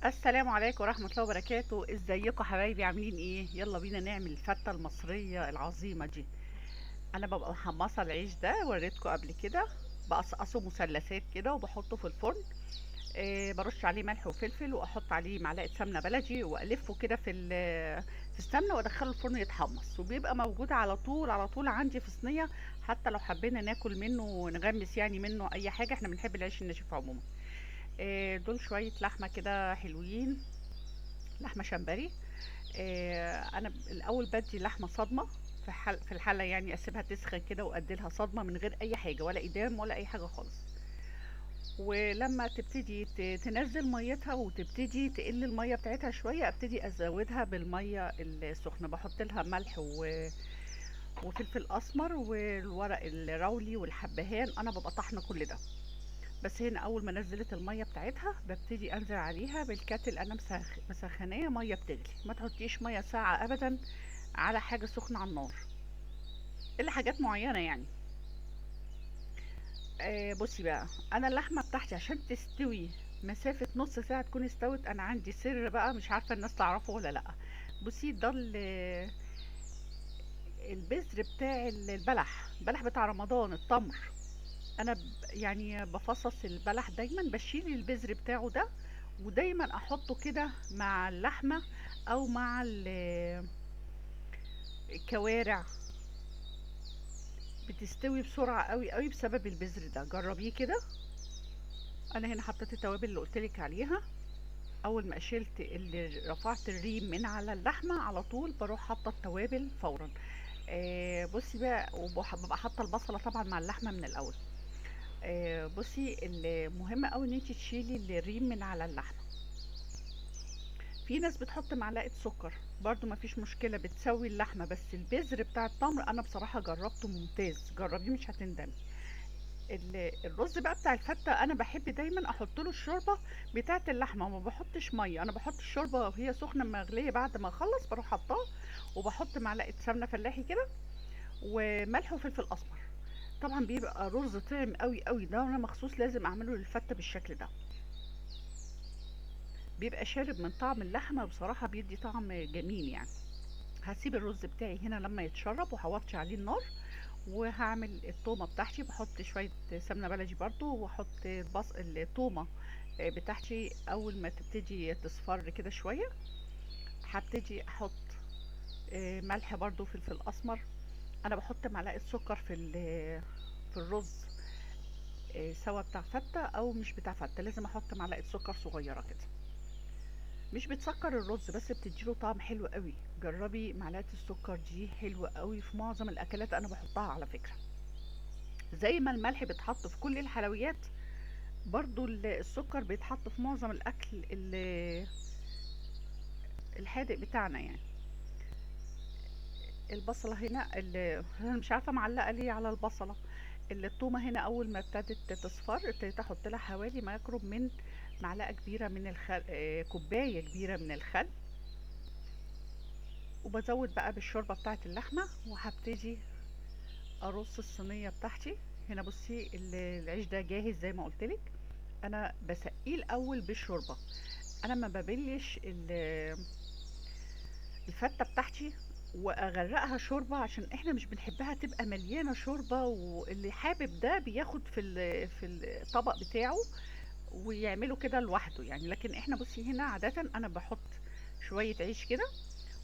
السلام عليكم ورحمة الله وبركاته. ازيكم حبايبي؟ عاملين ايه؟ يلا بينا نعمل الفتة المصرية العظيمة دي. انا ببقى محمصة العيش ده، وريتكم قبل كده، بقصقصه مثلثات كده وبحطه في الفرن. برش عليه ملح وفلفل واحط عليه معلقة سمنة بلدي والفه كده في السمنة وادخله الفرن يتحمص، وبيبقى موجود على طول على طول عندي في صينية، حتى لو حبينا ناكل منه ونغمس منه اي حاجة. احنا بنحب العيش الناشف عموما. دول شوية لحمة كده حلوين، لحمة شمبري. أنا الأول بدي لحمة صدمة في الحلة، أسيبها تسخن كده وأدي لها صدمة من غير أي حاجة، ولا إدام ولا أي حاجة خالص. ولما تبتدي تنزل ميتها وتبتدي تقل المية بتاعتها شوية، أبتدي أزودها بالمية السخنة. بحط لها ملح وفلفل أسمر والورق الراولي والحبهان، أنا ببقى طحنة كل ده. بس هنا أول ما نزلت المية بتاعتها ببتدي أنزل عليها بالكاتل. أنا مسخناه مية بتغلي، ما تحطيش مية ساقعة أبدا على حاجة سخنة على النار، إلا حاجات معينة. بصي بقى، أنا اللحمة بتاعتي عشان تستوي مسافة نص ساعة تكون استوت. أنا عندي سر بقى، مش عارفة الناس تعرفه ولا لأ. بصي، ده البذر بتاع البلح، البلح بتاع رمضان، التمر. أنا بفصص البلح دايما، بشيل البذر بتاعه ده، ودايما أحطه كده مع اللحمة أو مع الكوارع، بتستوي بسرعة قوي قوي بسبب البذر ده. جربيه كده. أنا هنا حطيت التوابل اللي قلتلك عليها. أول ما شلت اللي رفعت الريم من على اللحمة على طول بروح حاطة التوابل فورا. بصي بقى، وببقى حاطة البصلة طبعا مع اللحمة من الأول. بصي، المهم قوي ان انت تشيلي الريم من على اللحمة. في ناس بتحط معلقة سكر برضو، ما فيش مشكلة، بتسوي اللحمة، بس البذر بتاع التمر انا بصراحة جربته ممتاز، جربيه مش هتندمي. الرز بقى بتاع الفتة انا بحب دايما احط له الشوربة بتاعة اللحمة، وما بحطش مية. انا بحط الشوربة وهي سخنة مغلية، بعد ما اخلص بروح حطاها، وبحط معلقة سمنة فلاحي كده وملح وفلفل اسمر. طبعا بيبقى رز طعم قوي قوي، ده انا مخصوص لازم اعمله للفتة بالشكل ده، بيبقى شارب من طعم اللحمة، بصراحة بيدي طعم جميل. هسيب الرز بتاعي هنا لما يتشرب وهوطي عليه النار، وهعمل التومة بتاعتي. بحط شوية سمنة بلدي برضو، واحط التومة بتاعتي. اول ما تبتدي تصفر كده شوية هبتدي احط ملح برضو، فلفل اسمر. انا بحط معلقة سكر في الرز، سواء بتاع فتة او مش بتاع فتة، لازم احط معلقة سكر صغيرة كده. مش بتسكر الرز بس بتديله طعم حلو قوي. جربي معلقة السكر دي، حلوة قوي في معظم الاكلات انا بحطها على فكرة. زي ما الملح بيتحط في كل الحلويات، برضو السكر بيتحط في معظم الاكل الحادق بتاعنا. البصلة هنا انا مش عارفة معلقة ليه على البصلة. التومة هنا اول ما ابتدت تصفر ابتديت احط لها حوالي ما يقرب من معلقة كبيرة من الخل، كوباية كبيرة من الخل، وبزود بقى بالشوربة بتاعت اللحمة. وهبتدي ارص الصينية بتاعتي هنا. بصي العيش ده جاهز زي ما قلتلك، انا بسقيه الاول بالشوربة. انا ما ببلش الفتة بتاعتي واغرقها شوربة، عشان احنا مش بنحبها تبقى مليانة شوربة، واللي حابب ده بياخد في الطبق بتاعه ويعمله كده لوحده. لكن احنا بصي هنا عادة انا بحط شوية عيش كده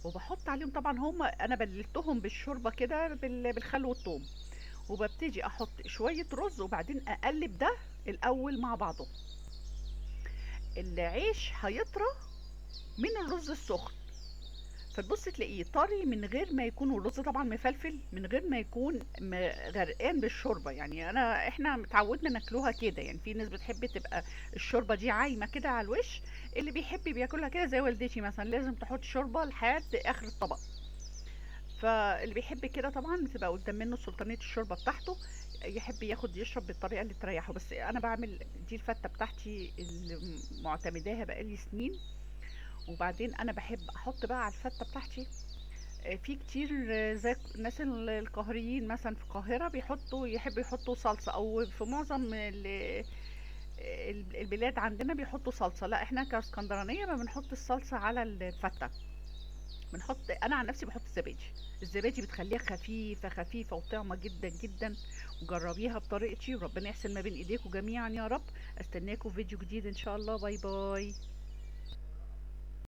وبحط عليهم، طبعا هم انا بللتهم بالشوربة كده بالخل والثوم، وببتدي احط شوية رز، وبعدين اقلب ده الاول مع بعضه. العيش هيطرى من الرز السخن، فتبص تلاقيه طري من غير ما يكون، والرز طبعا مفلفل من غير ما يكون غرقان بالشوربه. احنا متعودنا ناكلوها كده، في ناس بتحب تبقى الشوربه دي عايمه كده على الوش، اللي بيحب بياكلها كده زي والدتي مثلا، لازم تحط شوربه لحد اخر الطبق. فاللي بيحب كده طبعا بتبقى قدام منه سلطانيه الشوربه بتاعته، يحب ياخد يشرب بالطريقه اللي تريحه. بس انا بعمل دي الفته بتاعتي اللي معتمداها بقالي سنين. وبعدين انا بحب احط بقى على الفته بتاعتي، في كتير، زي الناس القاهريين مثلا في القاهرة يحبوا يحطوا صلصة، او في معظم البلاد عندنا بيحطوا صلصة، لا احنا كاسكندرانية ما بنحط الصلصة على الفتة. بنحط، انا عن نفسي بحط الزبادي. الزبادي بتخليها خفيفة خفيفة وطعمة جدا جدا. وجربيها بطريقتي، وربنا يحسن ما بين ايديكم جميعا يا رب. استناكم في فيديو جديد ان شاء الله. bye bye.